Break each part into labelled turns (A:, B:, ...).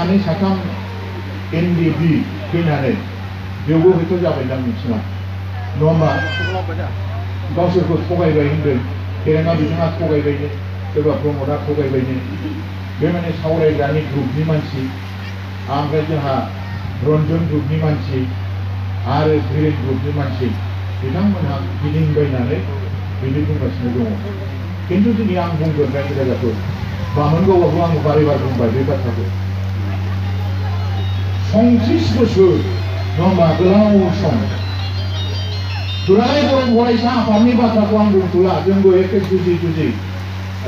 A: सानै साथाम एनडिबि फैनानै बेवबो हयथ' जाबायदां मिथिङा नङा होमबा गावसोरखौ थगायबाय होनदों फेरेंगा बिथाङा थगायबायनो सोरबा प्रमदआ थगायबायनो बे माने सावरायग्रानि ग्रुपनि मानसि ओमफ्राय जोंहा रन्जन ग्रुपनि मानसि आरो धीरेन ग्रुपनि मानसि बिथांमोनहा गिदिंबायनानै बिदि बुंगासिनो दङ खिन्थु दिनै आं बुंगोन रायजो राजाफोर बामोनगावआवबो आं बारे बारे बुंबाय बे बाथ्राखौ 30 बोसोर नङा होमबा गोलाव सम दुलाराय बर' फरायसा आफादनि बाथ्राखौ आं बुंथ'ला जोंबो एखे जुजि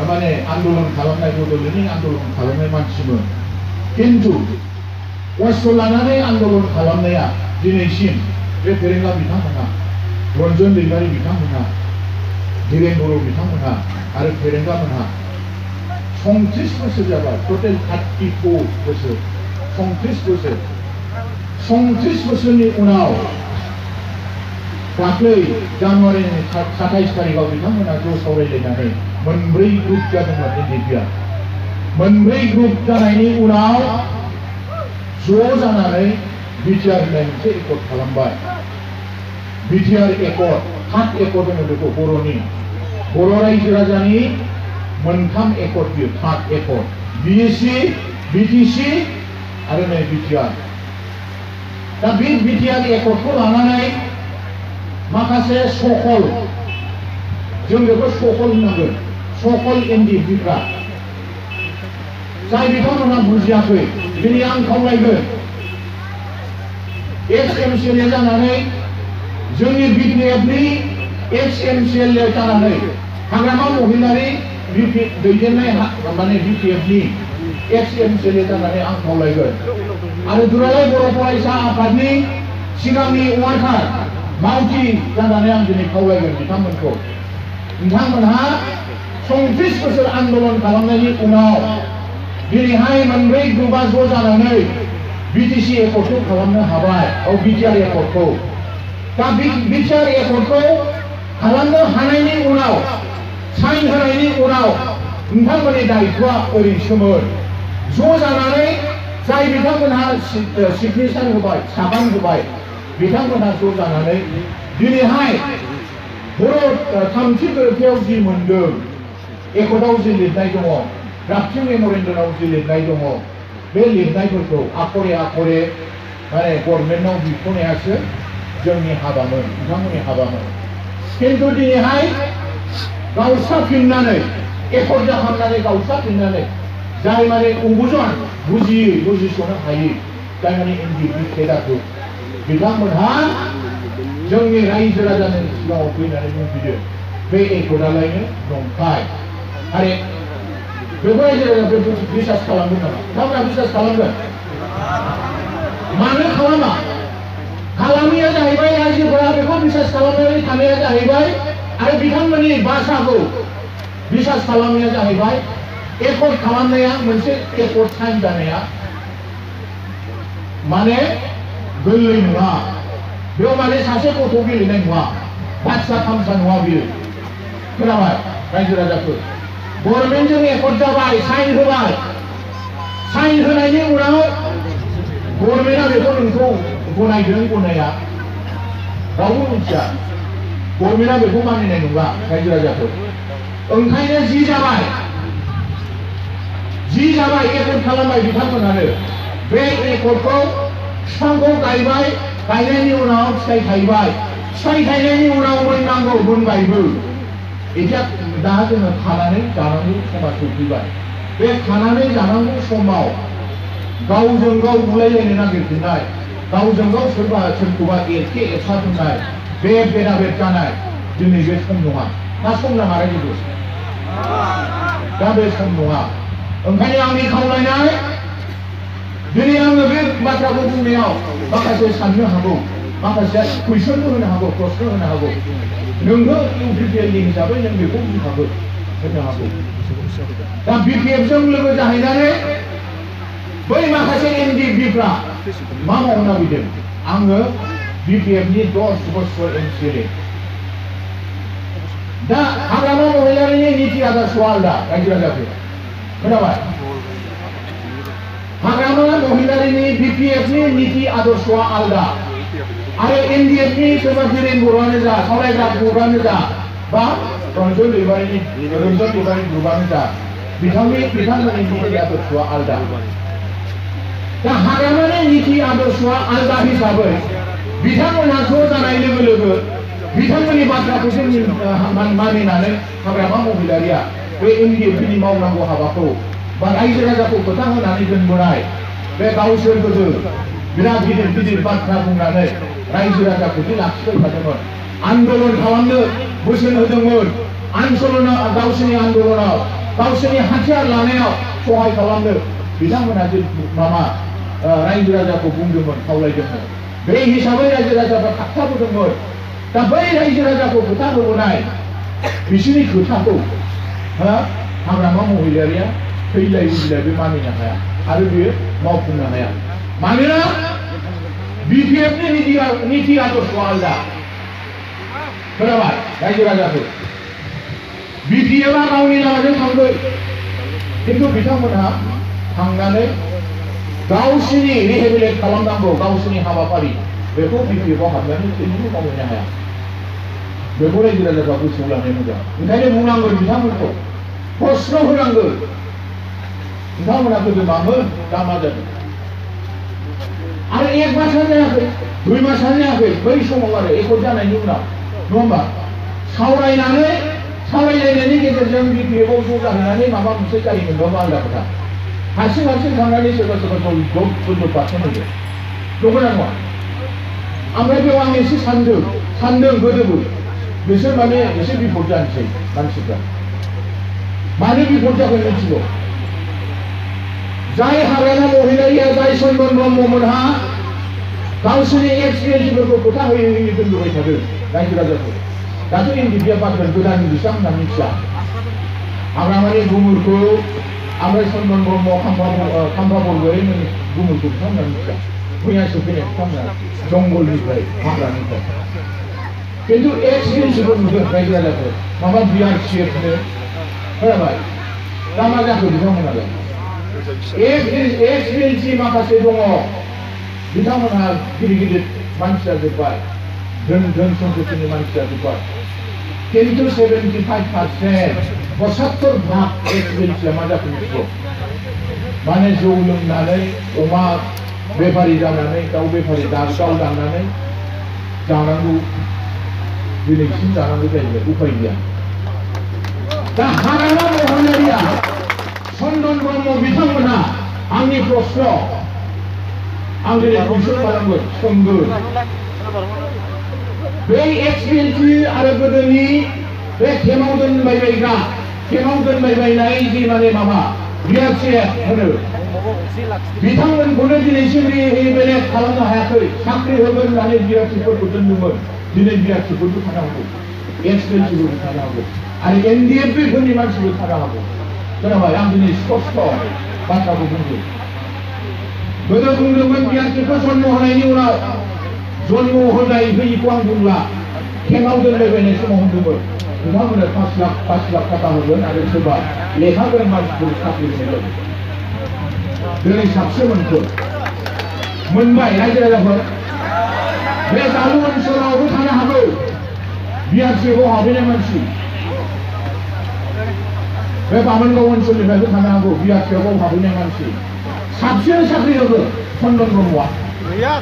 A: माने आन्दलन खालामनाय बड'लेण्डनि आन्दलन खालामनाय मानसिमोन खिन्थु खस्थ' लानानै आन्दलन खालामनाया दिनैसिम बे फेरेंगा बिथांमोनहा रन्जन दैमारि बिथांमोनहा धीरेन बर' बिथांमोनहा आरो फेरेंगामोनहा 30 बोसोर जाबाय टटेल 34 बोसोर 30 बोसोर 30 बोसोरनि उनाव दाख्लै जानुवारिनि 27 तारिखआव बिथांमोना ज' सावरायलायनानै मोनब्रै ग्रुप जादोंमोन एनडिपिआ मोनब्रै ग्रुप जानायनि उनाव ज' जानानै बिटिआर होननाय मोनसे एकर्ड खालामबाय बिटिआर एकर्ड थार्ड एकर्ड होनो बेखौ बर'नि बर' रायजो राजानि मोनथाम एकर्ड बियो थार्ड एकर्ड बिएसि बिटिसि आरो नै बिटिआर दा बे बिटिआर एकर्डखौ लानानै माखासे सकल जों बेखौ सकल होननांगोन सकल एनडिपिफ्रा जाय बिथांमोनहा बुजियाखै दिनै आं खावलायगोन एक्स एमसिएलए जानानै जोंनि बिटिएफनि एक्स एमसिएलए जानानै हाग्रामा महिलारि दैदेननाय माने बिटिएफनि एक्स एमसिएलए जानानै आं खावलायगोन आरो दुलाराय बर' फरायसा आफादनि सिगांनि वार्कार मावथि जानानै आं दिनै खावलायगोन बिथांमोनखौ बिथांमोनहा 34 बोसोर आन्दलन खालामनायनि उनाव दिनैहाय मोनब्रै ग्रुपआ ज' जानानै बिटिसि एकर्डखौ खालामनो हाबाय बिटिआर एकर्डखौ दा बिटिआर एकर्डखौ खालामनो हानायनि उनाव साइन होनायनि उनाव नोंथांमोननि दायित्वआ ओरैसोमोन ज' जानानै जाय बिथांमोनहा सिगनेचार होबाय सागान होबाय बिथांमोनहा ज' जानानै दिनैहाय बर' थामथि गोरोबथायाव जि मोनदों एकर्डआव जि लिरनाय दङ ड्राफ्टिं मेम'रेन्डामाव जि लिरनाय दङ बे लिरनायफोरखौ आखरे आखरे माने गभर्नमेन्टआव बिख'नायासो जोंनि हाबामोन बिथांमोननि हाबामोन खिन्थु दिनैहाय गावस्राफिननानै एकर्ड जाखांनानै गावस्राफिननानै जाय माने अबुजन बुजियै बुजिस'नो हायै जाय माने एनडिपि केडारखौ बिथांमोनहा जोंनि रायजो राजानि सिगाङाव फैनानै बुंफैदों बे एकर्डआलायनो नंखाय आरो बेखौ रायजो राजाफोर बिसास खालामगोन नामा बिथांमोनहा बिसास खालामगोन मानो खालामा खालामिया जाहैबाय रायजोफोरा बेखौ बिसास खालामनानै थानाया जाहैबाय आरो बिथांमोननि भाषाखौ बिसास खालामनाया जाहैबाय एकर्ड खालामनाया मोनसे एकर्ड साइन जानाया माने गोरलै नङा बेयाव माने सासे गथ' गेलेनाय नङा बाथ्रा थामसा नङा बियो खोनाबाय रायजो राजाफोर गभर्नमेन्टजों एकर्ड जाबाय साइन होबाय साइन होनायनि उनाव गभर्नमेन्टआ बेखौ नोंखौ गनायदों गनाया रावबो मिथिया गभर्नमेन्टआ बेखौ मानिनाय नङा रायजो राजाफोर ओंखायनो जि जाबाय एकर्ड खालामबाय बिथांमोनानो बे एकर्डखौ बिफांखौ गायबाय गायनायनि उनाव फिथाइ थायबाय फिथाइ थायनायनि उनाव मोननांगौ मोनबायबो एथिया दा जोङो खानानै जानांगौ समा सफैबाय बे खानानै जानांगौ समाव गावजों गाव बुलायलायनो नागिरफिननाय गावजों गाव सोरबा सोरखौबा एरखे एरसा होननाय बे बेराबेर जानाय दिनै बे सम नङा दा सम नामा रायजो दा बे सम नङा ओंखायनो आंनि खावलायनाय दिनै आङो बे बाथ्राखौ बुंनायाव माखासे साननो हागौ माखासे कुइसनबो होनो हागौ प्रश्न होनो हागौ नोंबो इउपिपिएलनि हिसाबै नों बेखौ बुंखागोन होनो हागौ दा बिपिएफजों लोगो जाहैनानै बै माखासे एनडिपिफ्रा मा मावनो नागिरदों आङो बिपिएफनि 10 बोसोर एमसिएलए दा हाग्रामा महिलारिनि नीति आदर्शआ आलदा रायजो राजाफोर खोनाबाय हाग्रामा महिलारिनि BPF नि नीति आदर्शआ आलदा आरो NDF नि सोरबा बिरेन बर'आनो जा सावरायग्रा ग्रुपआनो जा बा रन्जन दैमारिनि ग्रुपआनो जा बिथांमोननि नीति आदर्शआ आलदा दा हाग्रामानि नीति आदर्शआ आलदा हिसाबै बिथांमोनहा ज' जानाय लोगो लोगो बिथांमोननि बाथ्राखौ जों मानिनानै हाग्रामा महिलारिया बे NDF नि मावनांगौ हाबाखौ बा रायजो राजाखौ खोथा होनानै दोनबोनाय बे गावसोर गोदो बिराद गिदिर गिदिर बाथ्रा बुंनानै रायजो राजाखौ लाखिबाय थादोंमोन आन्दोलन खालामनो बोसोन होदोंमोन गावसोरनि आन्दोलनाव गावसोरनि हाथियार लानायाव सहाय खालामनो बिथांमोना जे माबा रायजो राजाखौ बुंदोंमोन खावलायदोंमोन बे हिसाबै रायजो राजाफ्रा थाबथाबोदोंमोन दा बै रायजो राजाखौ खोथा होबोनाय बिसोरनि खोथाखौ हाग्रामा महिलारिया थैलाय बुजिलाय बे मानिनो हाया आरो बेयो मावफुंनो हाया मानोना BPF नि नीति आदर्शआ आलदा खोनाबाय रायजो राजाखौ BPF आ गावनि लामाजों थांगोन खिन्थु बिथांमोनहा थांनानै गावसोरनि रिहेबिलिट खालामनांगौ गावसोरनि हाबाफारि बेखौ BPF आव हाबनानै जेबो मावनो हाया बेखौ रायजो राजाफ्रा गोसोआव लानाया मोजां ओंखायनो बुंनांगोन बिथांमोनखौ प्रश्न होनांगोन बिथांमोना गोदो मामोन दा मा जादों आरो 1 मासआनो जायाखै 2 मासआनो जायाखै बै समाव आरो एकर्ड जानायनि उनाव नङा होमबा सावरायलायनायनि गेजेरजों BPF आव ज' जानानै माबा मोनसे जायोमोनबाबो आलदा खोथा हारसिं थांनानै सोरबा सोरबा पार्सेन्ट होयो नंगौना नङा ओमफ्राय बेयाव आं एसे सानदों गोदोबो बिसोर माने एसे बिपद जानोसै मानसिफ्रा मानो बिपद जागोन मिथिगौ जाय हाग्रामा महिलारिया जाय सनमान ब्रह्ममोनहा गावसोरनि एक्सपिरियेन्सफोरखौ खोथा होयै दोनबोबाय थादों रायजो राजाखौ दाथ' NDF आ बाथ्रा गोदान बिसां होनना मिथिया हाग्रामानि गुमुरखौ ओमफ्राय सनमान ब्रह्म खाम्फा बरग'यारि गुमुरखौ बिथांमोना मिथिया मैयासो फैनाय बिथांमोना जंगलनिफ्राय हाग्रानिफ्राय खिन्थु एक्सपिरियेन्सफोर नुदों रायजो राजाफोर माबा BRCF नो खोनाबाय दा मा जाखो बिथांमोनालाय एक्सपिरियेन्सनि माखासे दङ बिथांमोनहा गिदिर मानसि जाजोब्बाय धोन सम्पतिनि मानसि जाजोब्बाय खिन्थु 75% 75% एक्सपिरियेन्सआ मा जाखो मिथिगौ माने जौ लोंनानै अमा बेफारि जानानै दाउ बेफारि दाउ दाननानै जानांगौ दिनैसिम जानांगौ जाहैबाय उपाय गैया दा हाग्रामा महिलारिया चन्दन ब्रह्म बिथांमोनहा आंनि प्रश्न आं दिनै कुइसन खालामगोन सोंगोन बे एक्सपिरियेन्सनि आरो गोदोनि बे खेमाव दोनबायबायनाय जि माने माबा BRCF होनो बिथांमोनखौनो दिनैसिम रिहेबिलिट खालामनो हायाखै साख्रि होगोन होननानै BRCफोरखौ दोनदोंमोन दिनै BRCफोरबो थानो हागौ एक्सपिरियेन्सफोरबो थानो हागौ आरो NDF फोरनि मानसिबो थानो हागौ खोनाबाय आं दिनै स्पष्ट बाथ्राखौ बुंदों गोदो बुंदोंमोन BRCखौ जन्म होनायनि उनाव जन्म होयिखौ आं बुंला खेमाव दोनबायबायनाय समाव होनदोंमोन बिथांमोननो 5 लाख थाखा होगोन आरो सोरबा लेखा गोरों मानसिफोर साख्रि होगोन दिनै साबसे मोनबाय रायजो राजाफोर बे दालु ओनसोलावबो थानो हागौ BRCआव हाबैनाय मानसि बे बामोनगाव ओनसोलनिफ्रायबो थानो हागौ BRCआव हाबैनाय मानसि साबसे साख्रि होगोन चन्दन ब्रह्मआ गैया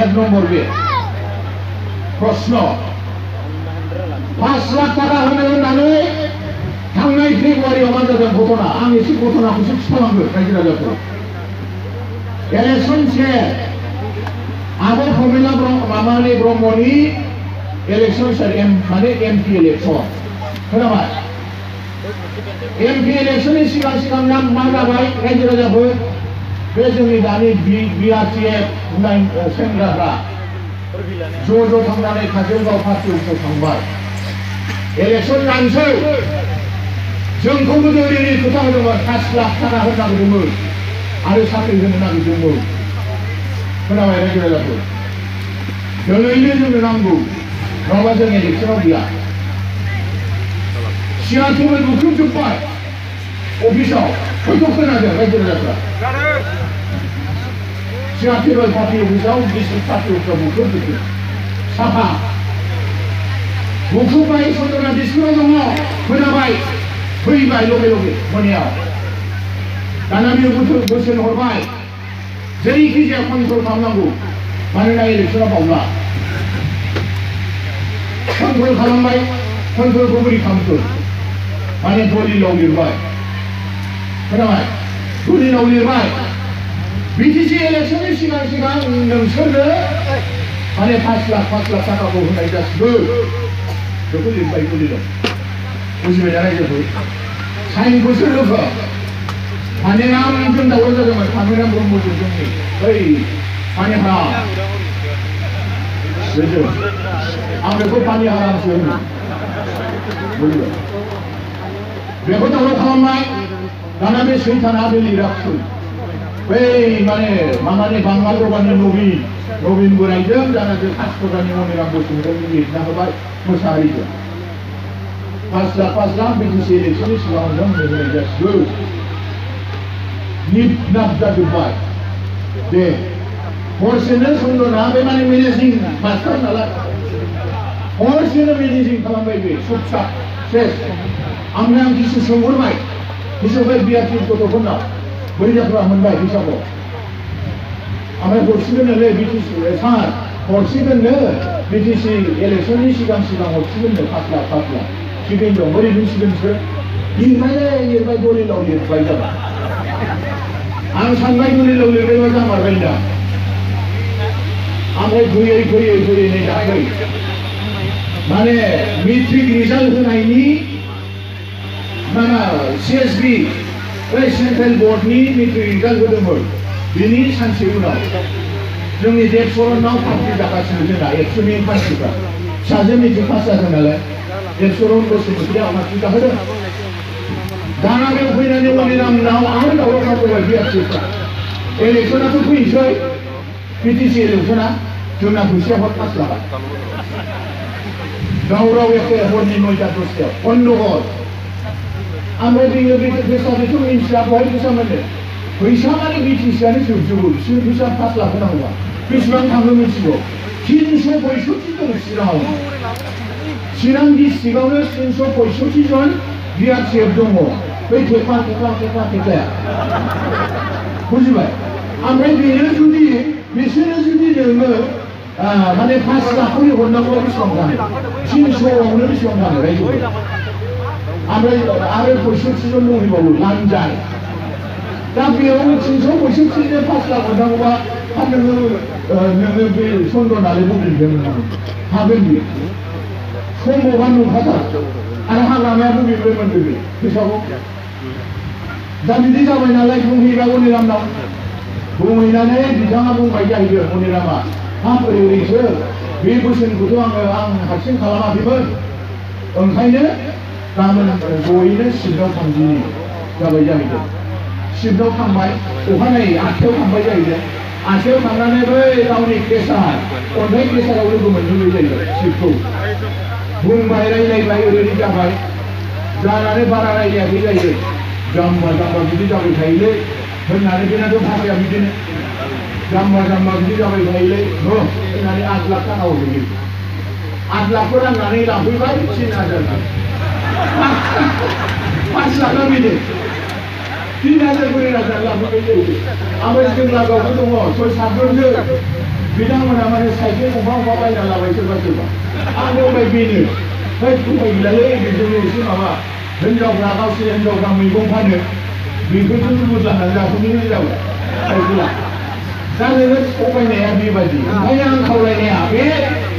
A: 1 नम्बर बे प्रश्न 5 लाख थाखा होनो होननानै थांनाय फेब्रुवारियाव मा जादों घटना आं एसे घटनाखौसो खिथालांगोन रायजो राजाफोर इलेक्शन से आब' प्रमिला ब्रह्मनि इलेक्शन माने MP इलेक्शन खोनाबाय MP इलेक्शननि सिगां मा जाबाय रायजो राजाफोर बे जोंनि दानि BRCF सेंग्राफ्रा ज' थांनानै काजलगाव पार्टि अफिसाव थांबाय इलेक्शन जानोसै जोंखौबो ओरैनो खोथा होदोंमोन 5 लाख थाखा होनो नागिरदोंमोन आरो साख्रि होनो नागिरदोंमोन खोनाबाय रायजो राजाफोर दिनैनो जोंनो नांगौ नङाबा जों इलेक्शनाव गैया सिगांखौबो बुख्रुबजोब्बाय अफिसाव हयथ' खोनादों रायजो राजाफ्रा सिगां टेबोल पार्टि अफिसाव डिस्ट्रिक्ट पार्टि अफिसाव बुख्रुबजोबदों साफा बुख्रुबबाय सन्दना डिस्ट्रिक्टआव दङ खोनाबाय फैबाय लगे लगे मोनायाव दाना बियो बोसोन हरबाय जेरैखि जाया कन्ट्रल खालामनांगौ मानोना इलेक्सना बावला कन्ट्रल खालामबाय कन्ट्रलखौ बोरै खालामखो माने दलिलाव लिरबाय खोनाबाय दलिलाव लिरबाय बिटिसि इलेक्सननि सिगां सिगां नोंसोरनो माने 5 लाख थाखाखौ होनाय गासिबो बेखौ लिरबाय दलिलाव बुजिबाय ना रायजोखौ साइनखौ सोर होखो पानिरामजों दावराव जादोंमोन पानिराम ब्रह्मजों जोंनि बै पानिहारा आं बेखौ पानिहारासो होनो बुजिबाय बेखौ दावराव खालामबाय दाना बे सैताना बे लिराखिसै बै माने मामानि बांगाल दबानि नवीन बोराइजों दाना जों कासिकत्रानि मनिराम बसुमतारी लिरना होबाय मोसाहारिजों 5 लाख बिटिसि इलेक्सननि सिगाङाव जों होनाय गासिबो निपनाप जाजोब्बाय दे हरसेनो सन्दना बे माने मेनेजिं मास्टार नालाय हरसेनो मेनेजिं खालामबाय बे सबसाब सेस आं किसु सोंहरबाय हिसाबै बिआरपि गथ'फोरनाव बोरै जाफ्रा मोनबाय हिसाबाव ओमफ्राय हरसिगोननोलै बिटिसि सार हरसिगोननो बिटिसि इलेक्सननि सिगां हरसिगोननो 5 लाख थिगैनो दं बोरै होनसिगोन बिसोर लिरबाय दलिलाव लिरबाय जाबाय आं सानबाय दलिलाव लिरबायबा जामारबाय दा ओमफ्राय फैयै नै दाख्लै माने मेट्रिक रिजाल्ट होनायनि माना CSB बै सेन्ट्रेल बर्डनि मेट्रिक रिजाल्ट होदोंमोन बिनि सानसे उनाव जोंनि देबसरनाव पार्टि जागासिनो जोंना एबसुनि मानसिफ्रा फिसाजो मेट्रिक पास जादों नालाय देबसरन बसुमतारिया पार्टि जाहोदों दाना बेयाव फैनानै मनिरामनाव आरो दावराव खालामबाय बिआरपिफ्रा इलेक्सनाथ' फैनोसै बिटिसि इलेक्सना जोंना फैसाया हर 5 लाख दावराव एखे हरनि 9टा 10टायाव गन्दगल ओमफ्राय बियो बेथ' मिन्थिया बहाय फैसा मोनो फैसा माने बिटिसिआनो जोबजोबो बिसोर फैसा 5 लाख होनांगौबा बेसेबां थाङो मिथिगौ 365 दं चिरां डिस्ट्रिक्टआवनो 365 जन बिआरपिएफ दङ बै थेख्लाया बुजिबाय ओमफ्राय बिसोरो जुदि नोङो माने 5 लाखनि हरनांगौआ बेसेबां जानो 300आवनो बेसेबां जानो रायजोफोर ओमफ्राय आरो 65 जन दंबावो लांजाय दा बेयाव 365 नो 5 लाख हरनांगौबा नोङो बे सन्दनालाय बबेनिफ्राय हागोन बियो सम्भबा नंखाथार आरो हाग्रामाया बबेनिफ्राय मोनदों बे फैसाखौ दा बिदि जाबाय नालाय बुंहैबाय मनिरामनाव बुंहैनानै बिथाङा बुंबाय जाहैदों मनिरामा हाब ओरैसो बे बोसोनखौथ' आं हारसिं खालामाखैमोन ओंखायनो गाबोन जयैनो सिफआव थांदिनि जाबाय जाहैदों सिफआव थांबाय अखानायै 8टायाव थांबाय जाहैदों 8टायाव थांनानै बै गावनि केसार अन्थाइ केसाराव लोगो मोनहैबाय जाहैदों सिफखौ बुंबाय रायलायबाय ओरैनो जाबाय जानानै बारा रायलायाखै जाहैदों जाम्बा बिदि जाबाय थायोलै होननानै बेनाथ' भाषाया बिदिनो जाम्बा बिदि जाबाय थायोलै होननानै 8 लाख थाखा हरदों 8 लाखखौ राननानै लांफैबाय 3000 5 लाखा बेनो 3000 बोरै राननानै लांफैबाय जाहैदों ओमफ्राय जों लागावबो दङ 6-7 जनसो बिथांमोना माने साइकेल गंफा बायना लाबाय सोरबा आं बुंबाय बेनो बै फैबाय गैलालै बेजोंनो एसे माबा हिनजावफ्रा गावसोर हिनजावफ्रा मैगं फानो बेफोरजों बुरजानानै जाफैनो जाबाय साइकेला दा नोङो थगायनाया बेबायदि ओंखायनो आं खावलायनाया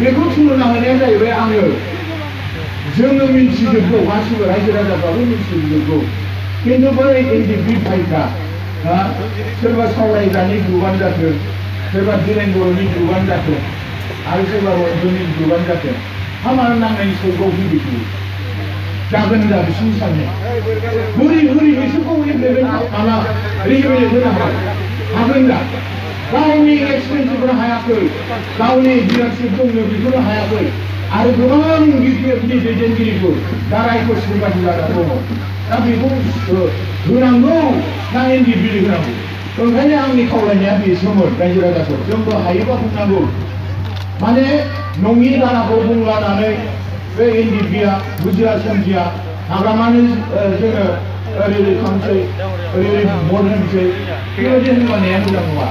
A: बेखौ थुलुंगा होनाया जाहैबाय जोङो मिन्थिजोबगौ गासिबो रायजो राजाफ्राबो मिन्थिजोबगौ खिन्थु बै इन्डिभिडुवेलफ्रा सोरबा सावरायग्रानि ग्रुपआनो जाथों सोरबा दिलेन बर'नि ग्रुपआनो जाथों आरो सोरबा रन्जननि ग्रुपआनो जाथों हामार नांनायनि सौगाव फैयो जागोन दा बिसिनि साननाय बोरै बिसोरखौ रिकमेन्ड होनो हागोन दा गावनि एक्सपेन्सिफोर हायाखै गावनि लिडारशिप दंनो बेखौनो हायाखै आरो गोबां बिपिएफनि दैदेनगिरिफोर दा रायफोरसिम बायदि जाना दङ दा बेखौ होनांगौ ना इन्दि बिलाइ होनांगौ ओंखायनो आंनि खावलायनाया बेसोमोन रायजो राजाखौ जोंबो हायोबा बुंनांगौ माने नङि बाराखौ बुंलानानै बे इन्दि बिया बुजिया सोमजिया हाग्रामानो जोङो ओरै खालामसै ओरै बन होनोसै बेबायदि होनबानाया मोजां नङा।